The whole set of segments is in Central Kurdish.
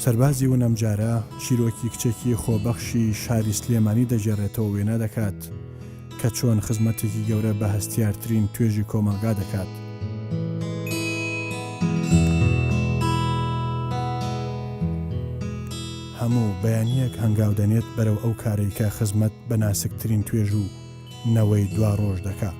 سەربازی ون ئەمجارە چیرۆکی کچێکی خۆبەخشی شاری سلێمانی دەگێڕێتەوە وێنا دەکات کە چۆن خزمەتێکی گەورە بە هەستیارترین توێژی کۆمەڵگا دەکات. هەموو بەیانییەک هەنگاو دەنێت بەرەو ئەو کارەی کە خزمەت بە ناسکترین توێژ و نەوەی دواڕۆژ دەکا.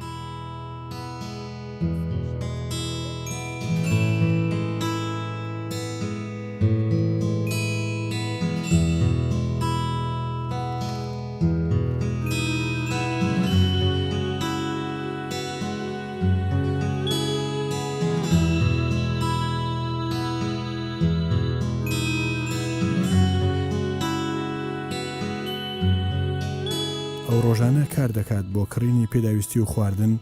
ئەو ڕۆژانە کار دەکات بۆ کڕینی پێداویستی و خواردن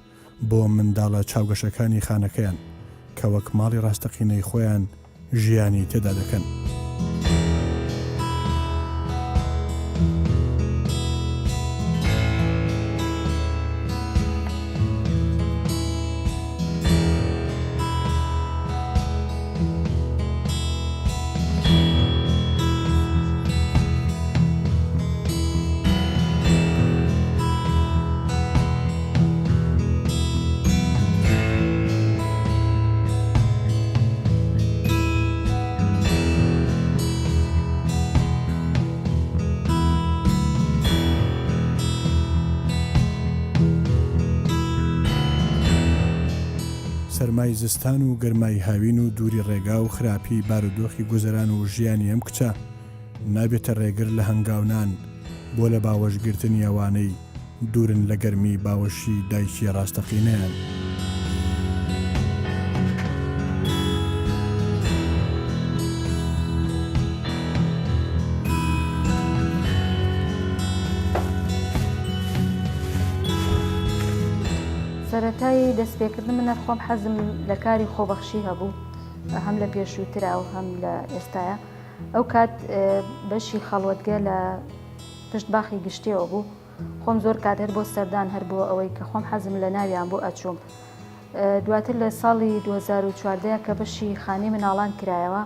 بۆ منداڵە چاوگەشەکانی خانەکەیان کە وەک ماڵی ڕاستەقینەی خۆیان ژیانی تێدا دەکەن. سەرمای زستان و گەرمای هاوین و دووری ڕێگا و خراپی بارودۆخی گوزەران و ژیانی ئەم کچە نابێتە ڕێگر لە هەنگاونان بۆ لە باوەش گرتنی ئەوانەی دوورن لە گەرمی باوەشی دایکی ڕاستەقینەیان. سەرەتای دەستپێکردن من هەر خۆم حەزم لە کاری خۆبەخشی هەبوو هەم لە پێشووترا و هەم لە ئێستایا. ئەو کات بەشی خەڵوەتگە لە پشت باخی گشتیەوە بوو خۆم زۆر کات هەر بۆ سەردان هەر بۆ ئەوەی کە خۆم حەزم لە ناویان بۆ ئەچووم دواتر لە ساڵی 2014 کە بەشی خانەی مناڵان کرایەوە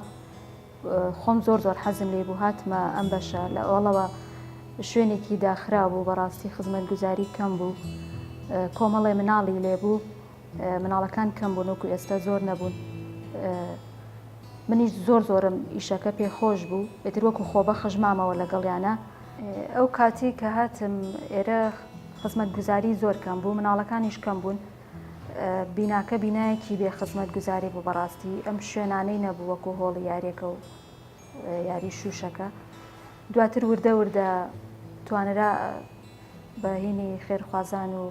خۆم زۆر زۆر حەزم لێ بوو هاتمە ئەم بەشە لە ئۆڵەوە شوێنێکی داخرا بوو بەڕاستی خزمەتگوزاری کەم بوو کۆمەڵێ مناڵی لێ بوو مناڵەکان کەم بوون وەکو ئێستا زۆر نەبوون منیش زۆر زۆرم ئیشەکە پێ خۆش بوو ئیتر وەکو خۆبەخش مامەوە لەگەڵیانە. ئەو کاتی کە هاتم ئێرە خزمەتگوزاری زۆر کەم بوو مناڵەکانیش کەم بوون بیناکە بینایەکی بێ خزمەتگوزاری بوو بەڕاستی ئەم شوێنانەی نەبوو وەکو هۆڵی یاریەکە و یاری شوشەکە دواتر وردە وردە توانرا بە هینی خێرخوازان و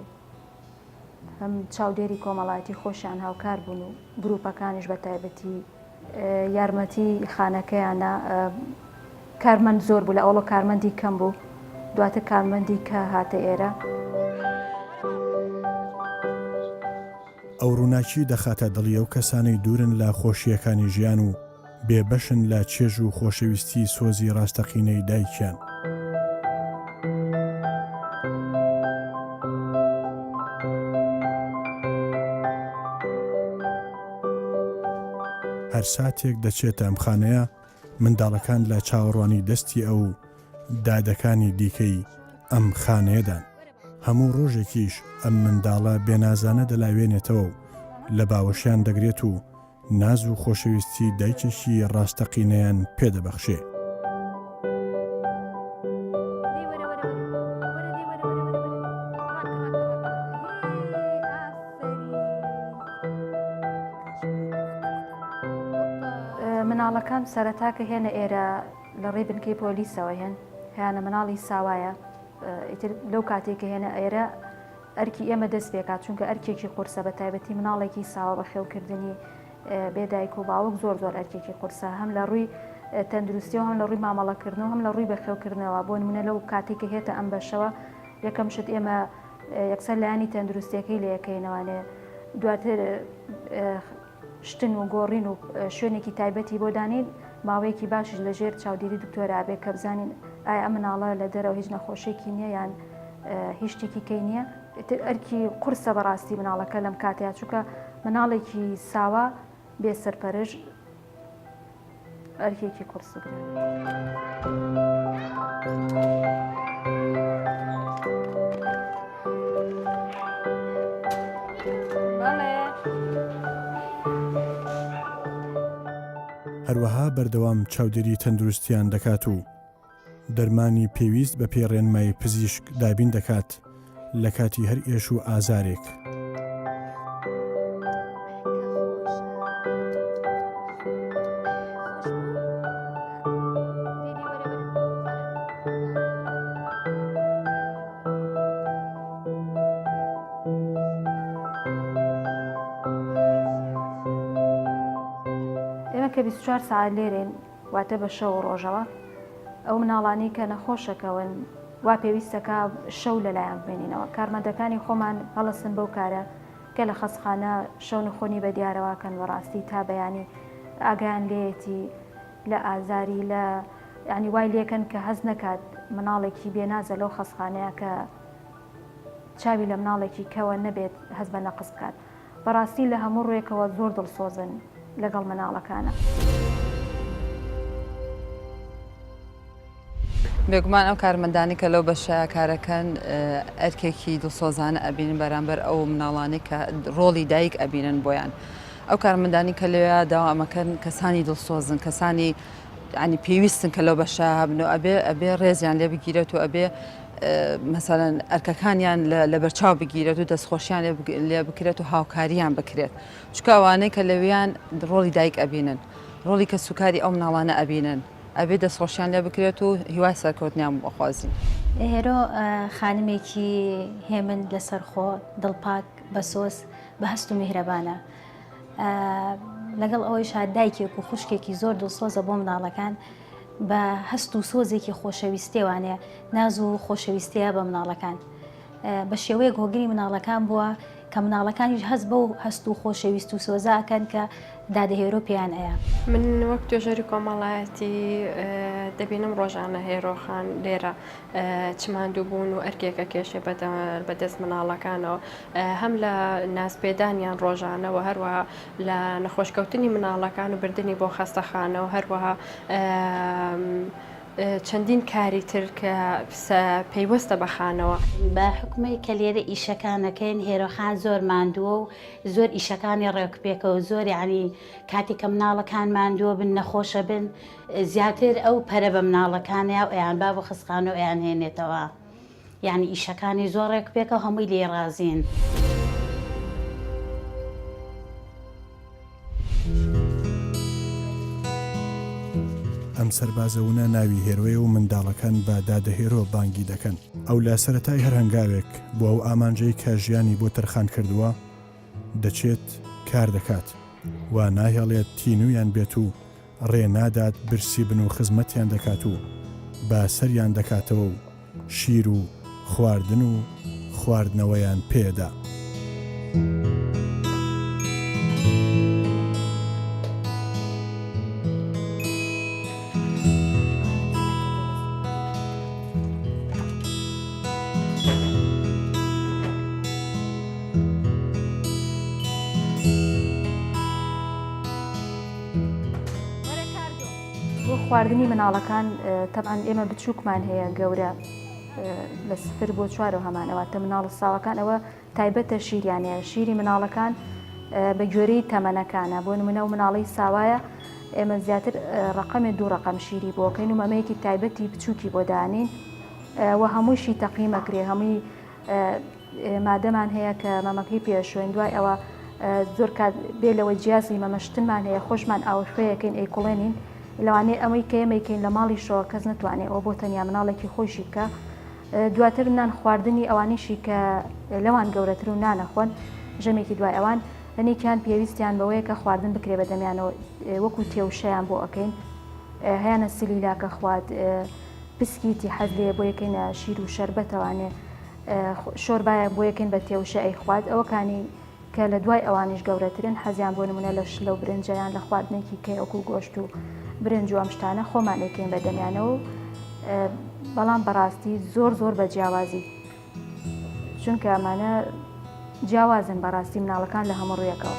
هەم چاودێری کۆمەڵایەتی خۆشیان هاوکار بوون و گروپەکانیش بە تایبەتی یارمەتی خانەکەیانە کارمەند زۆر بوو لە ئەوڵۆ کارمەندی کەم بوو دواتر کارمەندی کە هاتە ئێرە. ئەو ڕووناکی دەخاتە دڵی ئەو کەسانەی دوورن لە خۆشییەکانی ژیان و بێ بەشن لە چێژ و خۆشەویستی سۆزی ڕاستەقینەی دایکیان. هەر ساتێک دەچێتە ئەم خانەیە، منداڵەکان لە چاوەڕوانی دەستی ئەو و دادەکانی دیکەی ئەم خانەیەدان. هەموو ڕۆژێکیش ئەم منداڵە بێنازانە دەلاوێنێتەوە و لە باوەشیان دەگرێت و ناز و خۆشەویستی دایکێکی ڕاستەقینەیان پێ دەبەخشێ. مناڵەکان سەرەتا کە هێنە ئێرە لە ڕێی بنکەی پۆلیسەوە هێن هەیانە مناڵی ساوایە ئیتر لەو کاتێک کە هێنە ئێرە ئەرکی ئێمە دەست پێکات چونکە ئەرکێکی قورسە بە تایبەتی مناڵێکی ساوا بەخێوکردنی بێ دایک و باوک زۆر زۆر ئەرکێکی قورسە هەم لە ڕووی تەندروستیەوە هەم لە ڕووی مامەڵەکردنەوە هەم لە ڕووی بەخێوکردنەوە بۆ نمونە لەو کاتێک کە هێتە ئەم بەشەوە یەکەم شت ئێمە یەکسەر لایەنی تەندروستیەکەی لێ یەکەینەوانێ دواتر شتن و گۆڕین و شوێنێکی تایبەتی بۆ دانین ماوەیەکی باشیش لە ژێر چاودێری دکتۆرا بێ کە بزانین ئایا ئەم مناڵە لە دەرەوە هیچ نەخۆشیێکی نییە یان هیچ شتێکی کەی نییە ئیتر ئەرکی قورسە بەڕاستی مناڵەکە لەم کاتەیە چونکە مناڵێکی ساوا بێ سەرپەرش. ئەرکێکی قورس و گرانە. هەروەها بەردەوام چاودێری تەندروستیان دەکات و دەرمانی پێویست بەپێی ڕێنمایی پزیشک دابین دەکات لە کاتی هەر ئێش و ئازارێک. ئێمە کە 24 سەعات لێرەین واتە بە شەو و ڕۆژەوە ئەو مناڵانەی کە نەخۆشەکەون وا پێویستەکە شەو لەلایان بمێنینەوە کارمەندەکانی خۆمان هەڵەسن بەو کارە کە لە خەستخانە شەو نخۆنی بە دیارەواکەن بەڕاستی تا بەیانی ئاگایان لێیەتی لە ئازاری لە یعنی وای لێکەن کە هەست نەکات مناڵێکی بێنازە لەو خەستخانەیە کە چاوی لە مناڵێکی کەوە نەبێت هەست بە نەقس بکات بەڕاستی لە هەموو ڕوێکەوە زۆر دڵسۆزن لەگەڵ مناڵەکانە. بێگومان ئەو کارمەندانی کە لەو بەشە کارەکەن ئەرکێکی دڵسۆزانە ئەبینن بەرامبەر ئەو مناڵانەی کە ڕۆڵی دایک ئەبینن بۆیان ئەو کارمەندانی کە لەوێ داوامەکەن کەسانی دڵسۆزن کەسانی ینی پێویستن کە لەو بەشە هەبن و ئەبێ ئەبێ ڕێزیان لێ بگیرێت و ئەبێ مەسەلەن ئەرکەکانیان لەبەرچاو بگیرێت و دەستخۆشیان لێ بکرێت و هاوکاریان بکرێت چونکە ئەوانەی کە لەویان ڕۆڵی دایک ئەبینن ڕۆڵی کەسوکاری ئەو مناڵانە ئەبینن ئەبێ دەستخۆشیان لێ بکرێت و هیوای سەرکەوتنیان بخوازین. هێرۆ خانمێکی هێمن لەسەرخۆ دڵپاک بەسۆز بە هەست و میهرەبانە لەگەڵ ئەوەیشا دایکێک و خوشکێکی زۆر دڵسۆزە بۆ مناڵەکان بە هەست و سۆزێکی خۆشەویستێوانەیە ناز و خۆشەویستەیە بە مناڵەکان بە شێوەیەک هۆگری مناڵەکان بووە کە مناڵەکانیش هەست بەو هەست و خۆشەویست و سۆزاکەن کە دادە هێرۆ پێیان ئەیا. من وەک توێژەری کۆمەڵایەتی دەبینم ڕۆژانە هێرۆخان لێرە چ ماندووبوون و ئەرکێکە کێشێ بەدەست مناڵەکانەوە هەم لە نازپێدانیان ڕۆژانە و هەروەها لە نەخۆشکەوتنی مناڵەکان و بردنی بۆ خەستەخانە و هەروەها چەندین کاری تر کە پەیوەستە بە خانەوە. بە حوکمەی کە لێرە ئیشەکان ئەکەین هێرۆخان زۆر ماندووە و زۆر ئیشەکانی ڕێکوپێکە و زۆر یانی کاتێک کە مناڵەکان ماندووە بن نەخۆشە بن زیاتر ئەو پەرە بە مناڵەکانیا و ئەیانبا بۆ خەستخانە و ئەیانهێنێتەوە. یانی ئیشەکانی زۆر ڕێک پێکە و هەمووی لێی ڕازین. ئەم سەربازە ونە ناوی هێرۆیە و منداڵەکان بە دادە هێرۆ بانگی دەکەن. ئەو لە سەرەتای هەر هەنگاوێک بۆ ئەو ئامانجەی کە ژیانی بۆ تەرخان کردووە، دەچێت کار دەکات و ناهێڵێت تینوویان بێت و ڕێ نادات برسی بن و خزمەتیان دەکات و بە سەریان دەکاتەوە و شیر و خواردن و خواردنەوەیان پێدا. بۆ خواردنی مناڵەکان تەبعەن ئێمە بچووکمان هەیە گەورە لە سفر بۆ چوارەوە هەمان ئەواتە مناڵە ساوەکان ئەوە تایبەتە شیریان هەیە شیری مناڵەکان بە گوێرەی تەمەنەکانە بۆ نمونە و مناڵی ساوایە ئێمە زیاتر ڕقەمێ دوو ڕقم شیری بۆکەین و مەمەیەکی تایبەتی بچووکی بۆ دانین و هەمووشی تەقیمەکرێ هەمووی مادەمان هەیە کە مەمەکەی پێشوێن دوای ئەوە زۆر کات بێ لەوە جیازی مەمەشتنمان هەیە خۆشمان ئاوخوێیەکەین ئەیکوڵێنین لەوانەیە ئەمەی کە ئێمەیکەین لە ماڵیشەوە کەس نتوانێت ئەوە بۆ تەنیا مناڵێکی خۆشی بکە دواتر نان خواردنی ئەوانیشی کە لەوان گەورەتر و نانەخۆن ژەمێکی دوای ئەوان هەنێکیان پێویستیان بەوەیە کە خواردن بکرێ بە دەمیانەوە وەکو تێوشەیان بۆ ئەەکەین هەیانە سلیلاکە خوات پسکیتی حەز لێ بۆ یەکەینە شیر و شەربەتەوانێ شۆربایەک بۆ یەکەین بە تێوشە ئەیخوات ئەوەکانی کە لە دوای ئەوانیش گەورەترن حەزیان بۆ نمونە لە شلە و برنجە یان لە خواردنێکی کەی وەکو گۆشت و برنج و ئەم شتانە خۆمان ئەیکەین بە دەمیانەوە و بەڵام بەڕاستی زۆر زۆر بە جیاوازی چونکە ئەمانە جیاوازن بەڕاستی مناڵەکان لە هەموو ڕویەکەوە.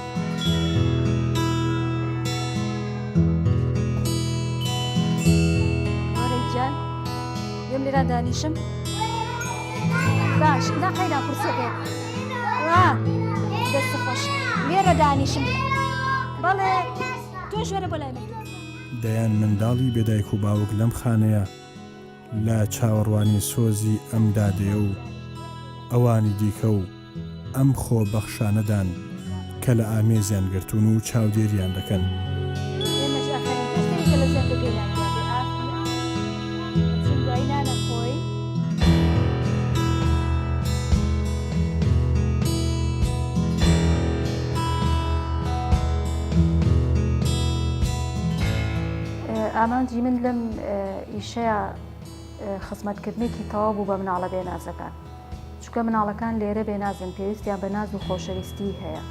لێرە دانیشم باش نا قەینا کورسەکەی وا دەست خۆش لێرە دانیشم بەڵێ تۆش وەرە بۆ لای من. دەیان منداڵی بێ دایک و باوک لەم خانەیە لە چاوەڕوانی سۆزی ئەم دادەیە و ئەوانی دیکە و ئەم خۆبەخشانەدان کە لە ئامێزیان گرتوون و چاودێریان دەکەن. ئامانجی من لەم ئیشەیە خزمەتکردنێکی تەواو بوو بە مناڵە بێنازەکان. چونکە مناڵەکان لێرە بێ نازن پێویستیان بە ناز و خۆشەویستی هەیە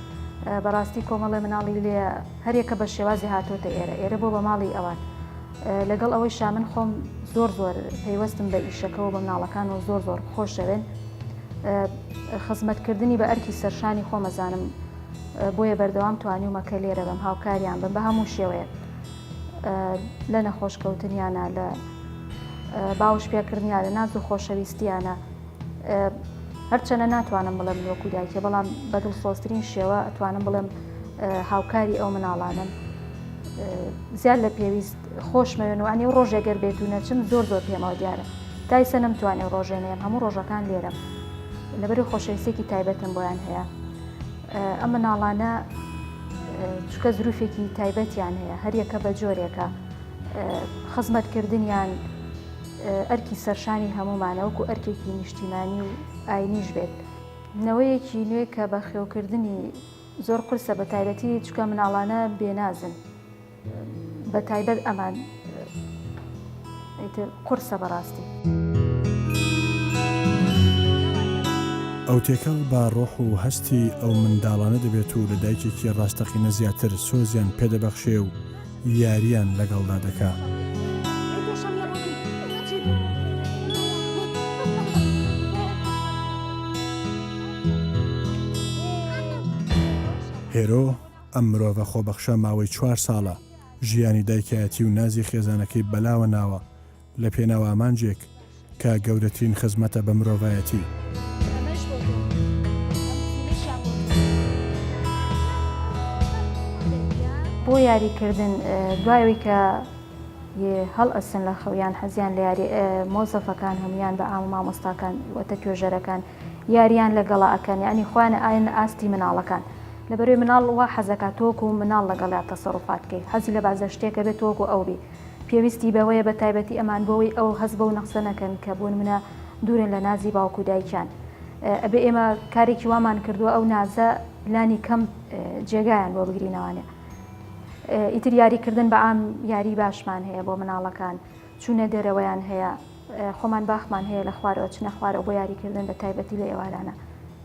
بەڕاستی کۆمەڵێ مناڵی لێ هەریەکە بە شێوازی هاتۆتە ئێرە ئێرە بۆ بە ماڵی ئەوان لەگەڵ ئەوەی شامن خۆم زۆر زۆر پەیوەستم بە ئیشەکەەوە بە مناڵەکان و زۆر زۆر خۆشەوێن خزمەتکردنی بە ئەرکی سەرشانی خۆمەزانم بۆیە بەردەوام توانیومە کە لێرە بم هاوکاریان بم بە هەموو شێوەیەک لە نەخۆشکەوتنیانە لە باوش پێکردنیان لە ناز و خۆشەویستیانە هەرچەنە ناتوانم بڵێم وەکو دایکێ بەڵام بە دڵسۆزترین شێوە ئەتوانم بڵێم هاوکاری ئەو مناڵانم زیاد لە پێویست خۆشمەوێن و ئەنی و ڕۆژێگەر بێت و نەچم زۆر زۆر پێمەوە دیارە تایسە نەمتوانێ ڕۆژێنێم هەموو ڕۆژەکان لێرەم لەبەری خۆشەویستێکی تایبەتم بۆیان هەیە ئەم مناڵانە چکە زروفێکی تایبەتیان هەیە هەریەکە بە جۆرێکە خزمەتکردنیان ئەرکی سەرشانی هەموومانە وەکو ئەرکێکی نیشتیمانی و ئاینیش بێت. نەوەیەکی نوێ کە بەخێوکردنی زۆر قورسە بە تایبەتی چکە مناڵانە بێنازن بە تایبەت ئەمان ئیتر قورسە بەڕاستی. ئەو تێکەڵ بە ڕۆح و هەستی ئەو منداڵانە دەبێت و لە دایکێکی ڕاستەقینە زیاتر سۆزیان پێدەبەخشێ و یارییان لەگەڵدا دەکا. هێرۆ، ئەم مرۆڤە خۆبەخشە ماوەی چوار ساڵە ژیانی دایکایەتی و نازی خێزانەکەی بەلاوە ناوە لە پێناو ئامانجێک کە گەورەترین خزمەتە بە مرۆڤایەتی. بۆ یاریکردن دوای ئەوەی کە هەڵئەسن لە خەو یان حەزیان لە یاری مۆزەفەکان هەمویان بە ئام مامۆستاکان وەتە توێژەرەکان یاریان لەگەڵا ئەکەن یعنی خۆیان ئاین ئاستی مناڵەکان لەبەرەوەی مناڵ وا حەزەکات تۆکو مناڵ لەگەڵیا تەسەروفات کەی حەزی لە بازە شتێکە بێت تۆکو ئەو بی پێویستی بەوەیە بە تایبەتی ئەمان بۆوەی ئەو هەست بەو نەقسە نەکەن کە بۆ نمونە دوورن لە نازی باوک و دایکیان ئەبێ ئێمە کارێکی وامان کردووە ئەو نازە لانی کەم جێگایان بۆ بگرینەوانێ ئیتر یاریکردن بە عام یاری باشمان هەیە بۆ مناڵەکان چوونە دەرەوەیان هەیە خۆمان باخمان هەیە لە خوارەوە چنە خوارەوە بۆ یاریکردن بە تایبەتی لە ئێوارانە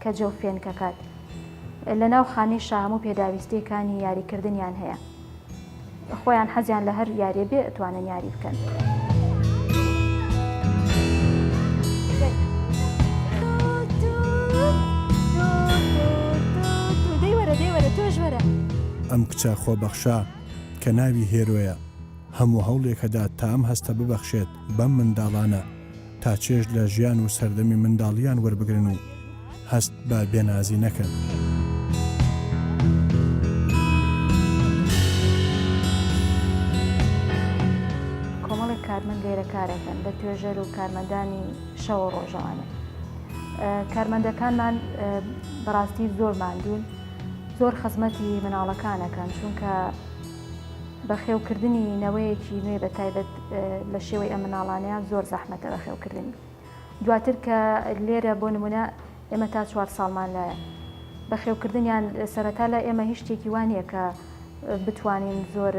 کە جەو فێنکەکات لە ناو خانەی شا هەموو پێداویستیەکانی یاریکردنیان هەیە خۆیان حەزیان لە هەر یاریە بێ ئەتوانن یاری بکەن. ئەم کچە خۆبەخشە کە ناوی هێرۆیە هەموو هەوڵێک ئەدات تا ئەم هەستە ببەخشێت بەم منداڵانە تا چێژ لە ژیان و سەردەمی منداڵییان وەربگرن و هەست بە بێنازی نەکەن. کۆمەڵێک کارمەند لێرە کارەکەن لە توێژەر و کارمەندانی شەو و ڕۆژەوانێ. کارمەندەکانمان بەڕاستی زۆر ماندوون، زۆر خزمەتی مناڵەکان ئەکەن، چونکە بەخێوکردنی نەوەیەکی نوێ بە تایبەت لە شێوەی ئەم مناڵانەیە زۆر زەحمەتە بەخێوکردنی. دواتر کە لێرە بۆ نمونە ئێمە تا چوار ساڵمان لایە بەخێوکردنیان سەرەتا لای ئێمە هیچ شتێکی وا نییە کە بتوانین زۆر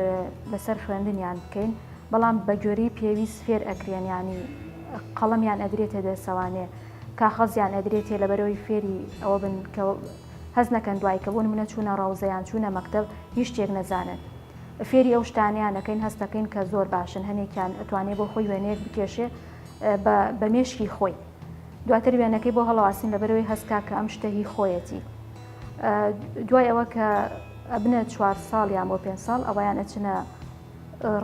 لەسەر خوێندنیان بکەین بەڵام بە گوێرەی پێویست فێر ئەکرێن یانی قەڵەمیان ئەدرێتێ دەسەوانێ کاخەزیان ئەدرێتێ لەبەرەوەی فێری ئەوە بن کە هەست نەکەن دوای کە بۆ نمونە چوونە ڕەوزە یان چوونە مەکتەب هیچ شتێک نەزانن فێری ئەو شتانەیان ئەکەین هەست دەکەین کە زۆر باشن هەنێکیان ئەتوانێ بۆ خۆی وێنەیەک بکێشێ بە بە مێشکی خۆی دواتر وێنەکەی بۆ هەڵواسین لەبەرەوەی هەستکا کە ئەم شتە هی خۆیەتی دوای ئەوە کە ئەبنە چوار ساڵ یان بۆ پێ ساڵ ئەویان ئەچنە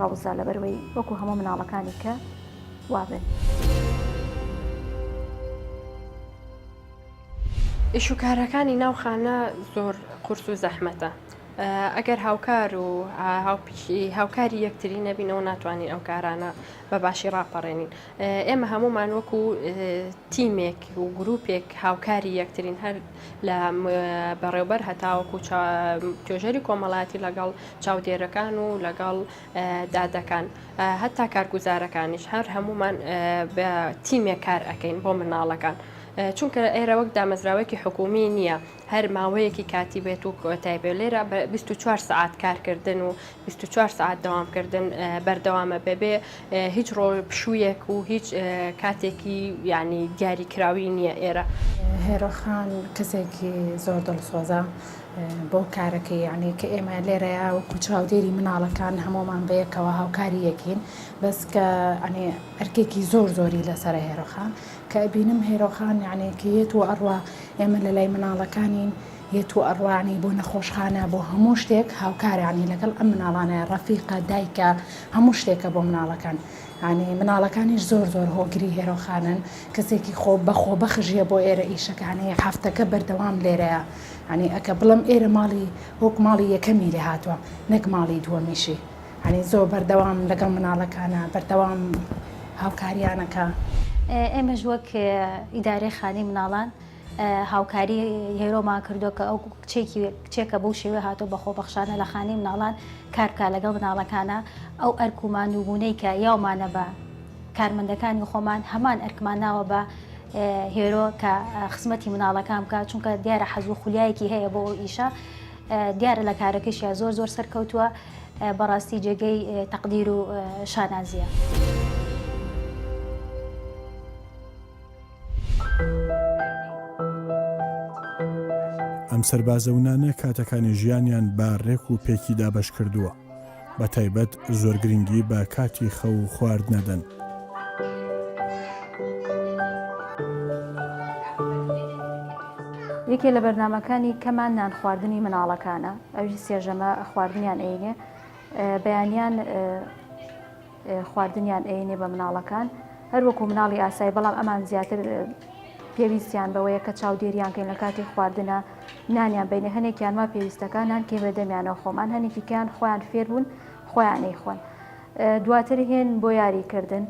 ڕەوزە لەبەرەوەی وەکو هەموو مناڵەکانی کە وابن. ئیشوکارەکانی ناو خانە زۆر قورس و زەحمەتە. ئەگەر هاوکار و هاوکاری یەکتری نەبینەوە ناتوانین ئەو کارانە بە باشی ڕاپەڕێنین. ئێمە هەموومان وەکو تیمێک و گروپێک هاوکاری یەکترین هەر لە بەڕێوبەر هەتاوەکو توێژەری کۆمەڵایەتی لەگەڵ چاودێرەکان و لەگەڵ دادەکان هەتا کارگوزارەکانیش هەر هەمومان بە تیمێک کار ئەەکەین بۆ مناڵەکان. چونکە ئێرە وەک دامەزراوەیەکی حکومی نییە هەر ماوەیەکی کاتی بێت و کۆتای بێت لێرە بە 24 سەعات کارکردن و 24 سەعات دەوامکردن بەردەوامە بەبێ هیچ ڕۆ پشوویەک و هیچ کاتێکی یعنی دیاریکراوی نییە ئێرە. هێرۆ خان کەسێکی زۆر دڵسۆزە بۆ کارەکەی یعنی کە ئێمە لێرەیە وەکو چاودێری مناڵەکان هەموومان بەیەکەوە هاوکاری یەکین بەس کە یعنی ئەرکێکی زۆر زۆری لەسەرە هێرۆ خان کە ئەبینم هێرۆ خان یەعنی کە یەت و ئەڕوا ئێمە لە لای مناڵەکانین یەت و ئەڕوا یەعنی بۆ نەخۆشخانە بۆ هەموو شتێک هاوکارە یەعنی لەگەڵ ئەم مناڵانەیە ڕەفیقە دایکە هەموو شتێکە بۆ مناڵەکان یەعنی مناڵەکانیش زۆر زۆر هۆگری هێرۆ خانن کەسێکی خۆ بە خۆبەخشیە بۆ ئێرە ئیشەکانی هەفتەکە بەردەوام لێرەیە یەعنی ئەکە بڵێم ئێرە ماڵی وەک ماڵی یەکەمی لێ هاتووە نەک ماڵی دووەمیشی. یانی زۆر بەردەوام لەگەڵ مناڵەکانە بەردەوام هاوکاریانەکە. ئێمەش وەک ئیدارەی خانەی مناڵان هاوکاری هێرۆمان کردووە کە ئەو کچێکی کچێکە بەو شێوەیە هاتووە بە خۆبەخشانە لە خانەی مناڵان کار بکات لەگەڵ مناڵەکانە ئەو ئەرک و ماندووبوونەی کە یاومانە بە کارمەندەکانی خۆمان هەمان ئەرکمان ناوە بە هێرۆ کە خزمەتی مناڵەکان بکات چونکە دیارە حەز و خولیایەکی هەیە بۆ ئەو ئیشە دیارە لە کارەکەشیا زۆر زۆر سەرکەوتووە بەڕاستی جێگەی تەقدیر و شانازیە. ئەم سەربازە ونانە کاتەکانی ژیانیان بە رێک و پێکی دابەش کردووە، بە تایبەت زۆر گرنگی بە کاتی خەو و خواردن ئەدەن. یەکێ لە بەرنامەکانی کەمان نان خواردنی مناڵەکانە ئەویش سێژەمە خواردنیان ئەینێ بەیانیان خواردنیان ئەینێ بە مناڵەکان هەر وەکو مناڵی ئاسایی بەڵام ئەمان زیاتر پێویستیان بەوەیە کە چاودێریان کەین لە کاتی خواردنە نانیان بینێ هەنێکیان وا پێویستەکە نان کەین بە دەمیانەوە خۆمان هەنێکیکیان خۆیان فێربوون خۆیان ئەیخۆن دواتر هێن بۆ یاریکردن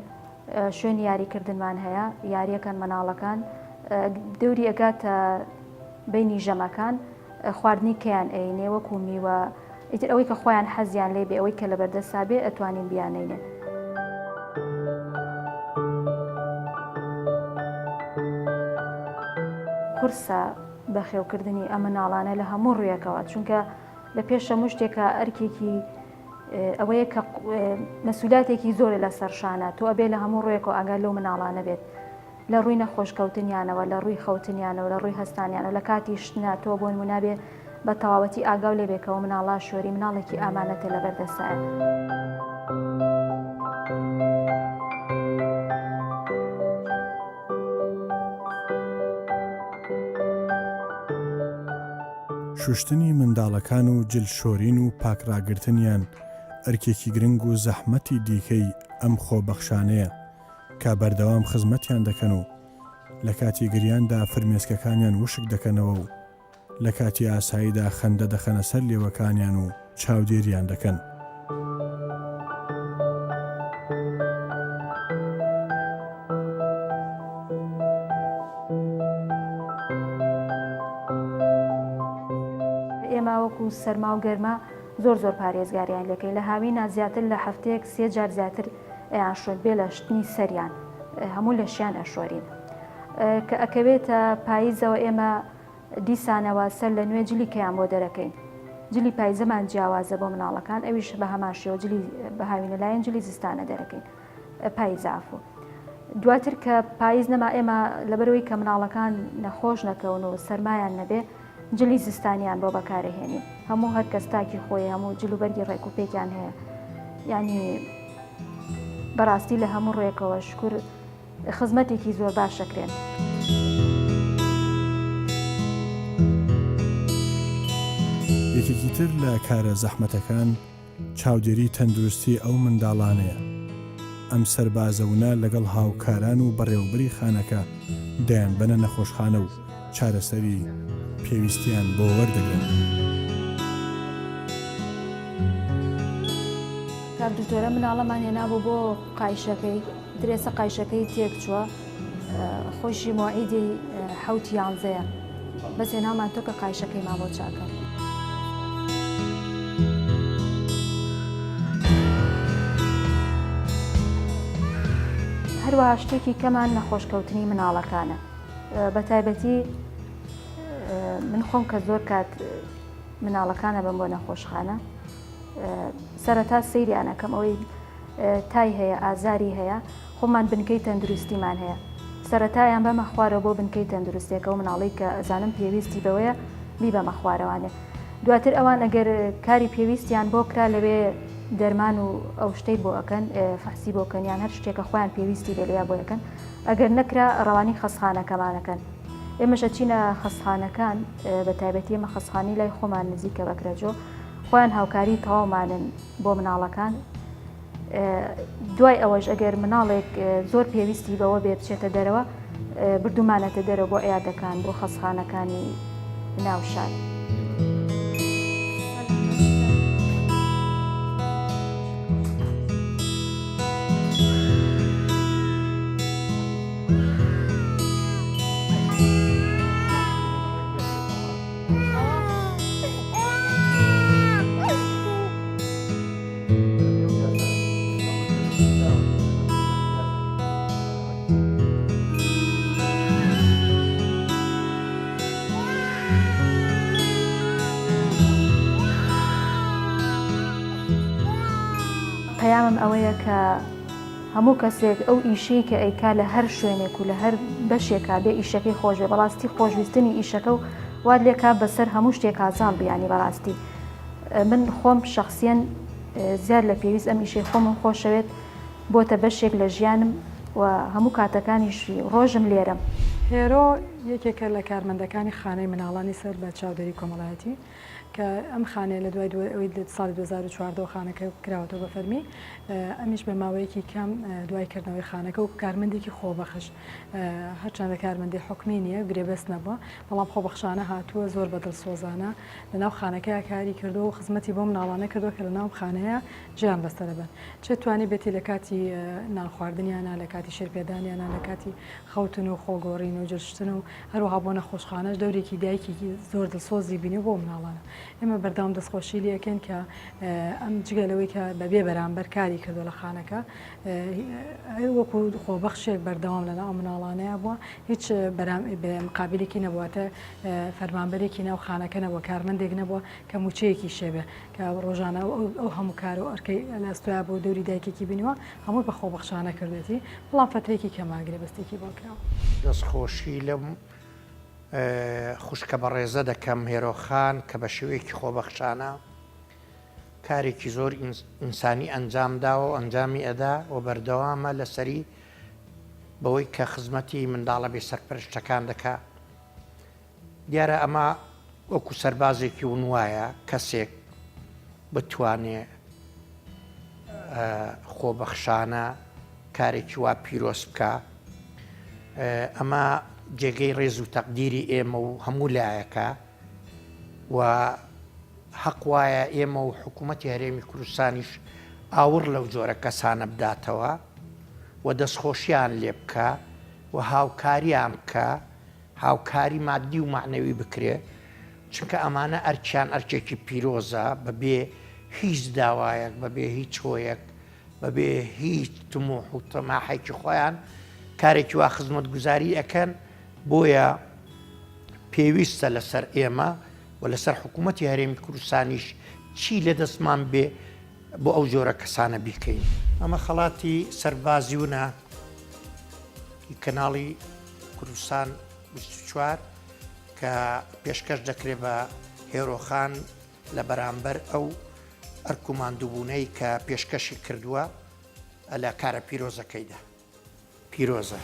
شوێنی یاریکردنمان هەیە یاریەکەن مناڵەکان دەوری ئەگاتە بینی ژەمەکان خواردنی کەیان ئەینێ وەکو میوە ئیتر ئەوەی کە خۆیان حەزیان لێ بێ ئەوەی کە لەبەردەسا بێ ئەتوانین بیانەینێ. قورسە بەخێوکردنی ئەم مناڵانە لە هەموو ڕوویەکەوە چونکە لە پێش هەموو شتێکە ئەرکێکی ئەوەیە کە مەسوولاتێکی زۆرە لە سەرشانە تۆ ئەبێ لە هەموو ڕوویەکەوە ئاگا لەو مناڵانە بێت لە ڕووی نەخۆشکەوتنیانەوە، لە ڕووی خەوتنیانەوە، لە ڕووی هەستانیانەوە، لە کاتی شتنا تۆ بۆ نموونە بێ بە تەواوەتی ئاگاو لێ بێ کەوە مناڵا شۆری مناڵێکی ئامانەتە لەبەر دەستایە. شوشتنی منداڵەکان و جل شۆرین و پاک ڕاگرتنیان ئەرکێکی گرنگ و زەحمەتی دیکەی ئەم خۆبەخشانەیە، کە بەردەوام خزمەتیان دەکەن و لە کاتی گریاندا فرمێسکەکانیان وشک دەکەنەوە و لە کاتی ئاساییدا خەندە دەخەنە سەر لێوەکانیان و چاودێریان دەکەن. ئێمە وەکو سەرما و گەرما زۆر زۆر پارێزگاریان لەکەین لە هاوینا زیاتر لە هەفتەیەک سێ جار زیاتر ئەیان شۆن بێ لە شتنی سەریان هەموو لەشیان ئەشۆرین کە ئەکەوێتە پاییزەوە ئێمە دیسانەوە سەر لە نوێ جلی کەیان بۆ دەرەکەین جلی پایزەمان جیاوازە بۆ مناڵەکان ئەویش بە هەمان شێوە جلی بەهاوینە لایەن جلی زستانە دەرەکەین پایزافۆ دواتر کە پاییز نەما ئێمە لەبەرەوەی کە مناڵەکان نەخۆش نەکەون و سەرمایان نەبێ جلی زستانیان بۆ بەکارەهێنین هەموو هەر کەس تاکی خۆی هەموو جل و بەرگی ڕێک و پێکیان هەیە یعنی بەڕاستی لە هەموو ڕێکەوە شکر خزمەتێکی زۆر باشەکرێن. یەکێکی تر لە کارە زەحمەتەکان چاودێری تەندروستی ئەو منداڵانەیە. ئەم سەربازە ونە لەگەڵ هاوکاران و بەڕێوەبەری خانەکە دەیانبەنە نەخۆشخانە و. چارەسەری پێویستیان بۆ وەردەگرن. کاک دکتۆرە مناڵەمان هێنابوو بۆ قایشەکەی درێسە قایشەکەی تێک چووە خۆشی مۆعیدی حەوت یانزەیە بەس هێنامان تۆ کە قایشەکەی ما بۆ چاکە. هەروەها شتێکی کەمان نەخۆشکەوتنی مناڵەکانە بە تایبەتی من خۆم کە زۆر کات مناڵەکانە بم بۆ نەخۆشخانە سەرەتا سەیریان ئەکەم ئەوەی تای هەیە ئازاری هەیە خۆمان بنکەی تەندروستیمان هەیە سەرەتایان بەمە خوارەوە بۆ بنکەی تەندروستێکە و مناڵی کە ئەزانم پێویستی بەوەیە بیبەمە خوارەوانێ دواتر ئەوان ئەگەر کاری پێویستیان بۆ کرا لەوێ دەرمان و ئەو شتەی بۆ ئەکەن فەحسی بۆ کەن یان هەر شتێکە خۆیان پێویستی بێ لەوێ بۆ ئەکەن ئەگەر نەکرا ڕەوانی خەستخانەکەمانەکەن ئێمەش ئەچینە خەستخانەکان بە تایبەتی ئێمە خەستخانەی لای خۆمان نزیکە بەکرەجۆ خۆیان هاوکاری تەواومانن بۆ مناڵەکان دوای ئەوەش ئەگەر مناڵێک زۆر پێویستی بەوە بێ بچێتە دەرەوە بردومانەتە دەرەوە بۆ عیادەکان بۆ خەستخانەکانی ناو شار. پەیامم ئەوەیە کە هەموو کەسێک ئەو ئیشەی کە ئەیکا لە هەر شوێنێک و لە هەر بەشێکا بێ ئیشەکەی خۆش بێ بەڕاستی خۆشویستنی ئیشەکە و وات لێکا بەسەر هەموو شتێکا زاڵ بی یانی بەڕاستی من خۆم شەخسیەن زیاد لە پێویست ئەم ئیشەی خۆمم خۆشەوێت بۆتە بەشێک لە ژیانم و هەموو کاتەکانیشی ڕۆژم لێرەم. هێرۆ یەکێکە لە کارمەندەکانی خانەی مناڵانی سەر بە چاودێری کۆمەڵایەتی. کە ئەم خانەیە لە دوای ئەوەی لە ساڵی 2014 ەوە خانەکە کراوەتەوە بە فەرمی ئەمیش بە ماوەیەکی کەم دوای کردنەوەی خانەکە و کارمەندێکی خۆبەخش هەرچەندە کارمەندی حکومی نییە گرێبەست نەبووە بەڵام خۆبەخشانە هاتووە زۆر بە دڵسۆزانە لەناو خانەکەیا کاری کردووە و خزمەتی بۆ مناڵانە کردووە کە لەناو خانەیە ژیان بەسەرە بن چێ توانی بێتی لە کاتی نان خواردنیانە لە کاتی شیرپێدانیانە لە کاتی خەوتن و خۆگۆڕین و جلشتن و هەروەها بۆ نەخۆشخانەش دەورێکی دایکێکی زۆر دڵسۆزی بینیوە بۆ مناڵانە. ئێمە بەردەوام دەستخۆشی لێ ئەکەین کە ئەم جگە لەوەی کە بە بێ بەرامبەر کاری کردووە لە خانەکە وەکو خۆبەخشێک بەردەوام لەناو ئەو مناڵانەیە بووە هیچ مقابلێکی نەبووەتە فەرمانبەرێکی ناو خانەکە نەبووە کارمەندێک نەبووە کە موچەیەکی شێبێ کە ڕۆژانە ئەو هەموو کار و ئەرکەی لە ئەستۆیا بوو دەوری دایکێکی بینیوە هەمووی بە خۆبەخشانە کردوێتی بەڵام فەترەیەکی کەمە گرێبەستێکی بۆ کراوە. دەستخۆشی لەم خوشکە بەڕێزە دەکەم هێرۆ خان کە بە شێوەیەکی خۆبەخشانە کارێکی زۆر ئینسانی ئەنجام داوە و ئەنجامی ئەدا و بەردەوامە لەسەری بەوەی کە خزمەتی منداڵە بێ سەرپەرشتەکان دەکا دیارە ئەمە وەکو سەربازێکی ون وایە کەسێک بتوانێ خۆبەخشانە کارێکی وا پیرۆز بکا ئەمە جێگەی ڕێز و تەقدیری ئێمە و هەموو لایەکە و حەق وایە ئێمە و حکوومەتی هەرێمی کوردستانیش ئاوڕ لەو جۆرە کەسانە بداتەوە و دەستخۆشیان لێ بکە و هاوکاریان بکە هاوکاری مادی و مەعنەوی بکرێ چونکە ئەمانە ئەرکیان ئەرکێکی پیرۆزە بەبێ هیچ داوایەک بەبێ هیچ هۆیەک بەبێ هیچ تموح و تەماحێکی خۆیان کارێکی وا خزمەتگوزاری ئەکەن بۆیە پێویستە لەسەر ئێمە و لەسەر حکوومەتی هەرێمی کوردستانیش چی لە دەستمان بێ بۆ ئەو جۆرە کەسانە بیکەین. ئەمە خەڵاتی سەربازیونە کەناڵی کوردستان 24 کە پێشکەش دەکرێت بە هێرۆخان لە بەرامبەر ئەو ئەرک و ماندووبوونەی کە پێشکەشی کردووە لە کارە پیرۆزەکەیدا. پیرۆزە.